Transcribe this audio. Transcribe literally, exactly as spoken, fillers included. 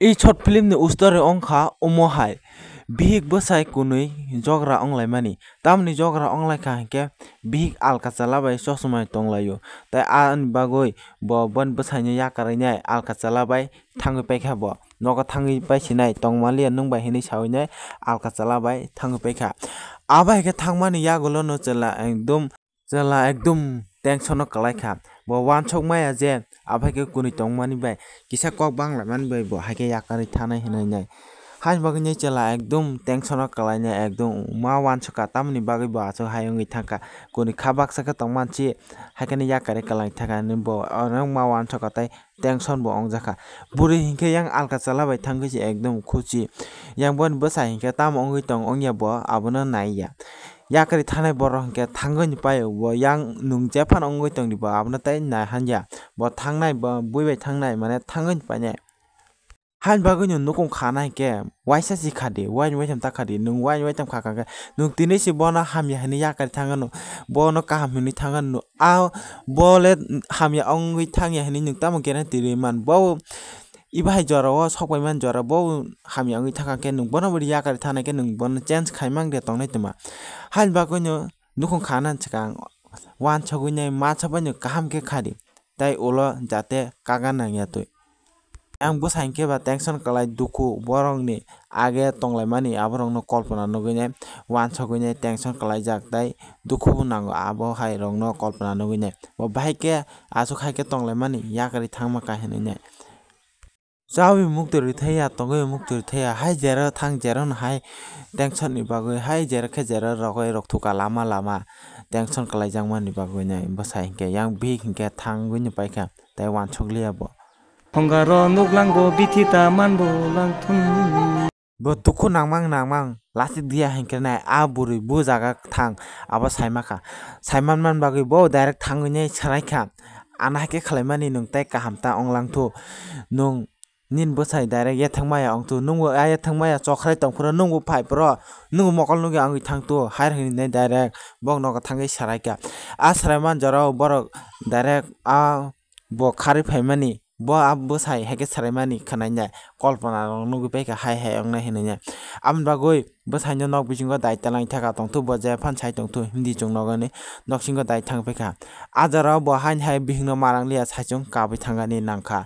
I short film ni ustori wngkha omo hai. Bihik bwsai kwnwi jogra wnglaimani. Tamni jogra wnglaikha hinkhe bihik alka chala bai chosmai tonglaio. Tai ani bagwi bo boni bwsaino yakarwi nai alka chala bai thangwi paikha bo. Nogo thangwi paisinai tongmaliya nwng bai hinwi sawi nai alka chala bai thangwi paikha. Abo hai khe thangmani yagulo no chwla ekdum Chwla ekdum tension o kwlai kha. Bo uansuk maya je abo hai khe kwnwi tongmani bai kisa kok banglaimani bai bo hai khe yakarwi thanai hinwi nai. Haini bagwi nai chwla ekdum tension o kwlai nai, ekdum ma uansuk kha, tamoni bagwi bo aswk hai wngwi thang kha. Kwnwi kha baksa khe tong mansi hai khe yakarwi kwlai thang kha hinwi bo oro ma uansuk kha tei tension bo wngjak kha. Bwrwi hinkhe yang alka chala bai thangwi se ekdum khuchi. Yang boni bwsa hinkhe tamo wngwi tong wngya bo abono naiya. Yakarwi thanai borok hinkhe thangwi paio bo yang nwng jephano wngwi tongdi bo abono tei nai hanja. Bo thangnai bo bui bai thangnai mane thangwi painai. Haini bagwino nukung khana hinkhe waisa si khadi, waini waitam ta khadi, nwng waini waitam kha kha khe nwng tini si bono hamya hinwi yakarwi thangano, bono kaham hinwi thangano. A bo le hamya wngwi thangya hinwi nwng tamo guarantee rwi man? Bo iba hai jora o sok pai man jora bo hamya wngwi thangkha khe nwng bono bo yakarwi thanai khe nwng bono change khai mang de tongnai twma. Haini bagwino nukhung khana swkang uansugwi nai ma sabaino kaham khe khadi tei ulo jate kaga nangya twi. Yang bwsa hinkhe ba tension kwlai dukhu borokni age tonglaimani aborokno kolpona nugwi nai uansugwi nai tension kwlaijak tei dukhu bo nango abo hai rokno kolpona nugwi nai. Bo bahai khe aswk hai khe tonglaimani yakarwi thangma kha hinwi nai. Chawi muktwi rwthaiya tongwi muktwi rwthaiya hai jera thang jera no hai tension ni bagwi hai jera khe jera rogwi rok thuka lama lama tension kwlaijakmani bagwi nai bwsa hinkhe yang bihik hinkhe thangwi no paikha tei uansuk liya bo. Hongaro nuklang bo bithi ta man bo lang thun. Bo dukhu nangmang nangmang lasik diya hinkhe nai a bwrwi bu jaga thang abo saimakha. Saiman man bagwi bo direct thangwi nai swraikha. Ano hai khe khwlaimani nwng tei kaham ta wnglang thu. Nwng nini bwsai direct yathang maya wng thu. Nwngbo a yathang maya chokhrai tong phuru nwngbo phai phuru nwngbo mokol nugwi wngwi thang thu. Hai hinwi nai direct bok nogo thangwi swraikha. A swraiman jorao borok direct a bo kharwi phaimani, bo a bwsai hai khe swraimani khwnainai, kolpona rok nugwi paikha hai hai wngnai hinwi nai. Aboni bagwi bwsaino nok bisingo dai talainthaka tongthu, bo jephano sai tongthu, hindi chwng nogani noksingo dai thang paikha. A jorao bo haini hai bihikno marang liya saichung kabwi thangani nangkha.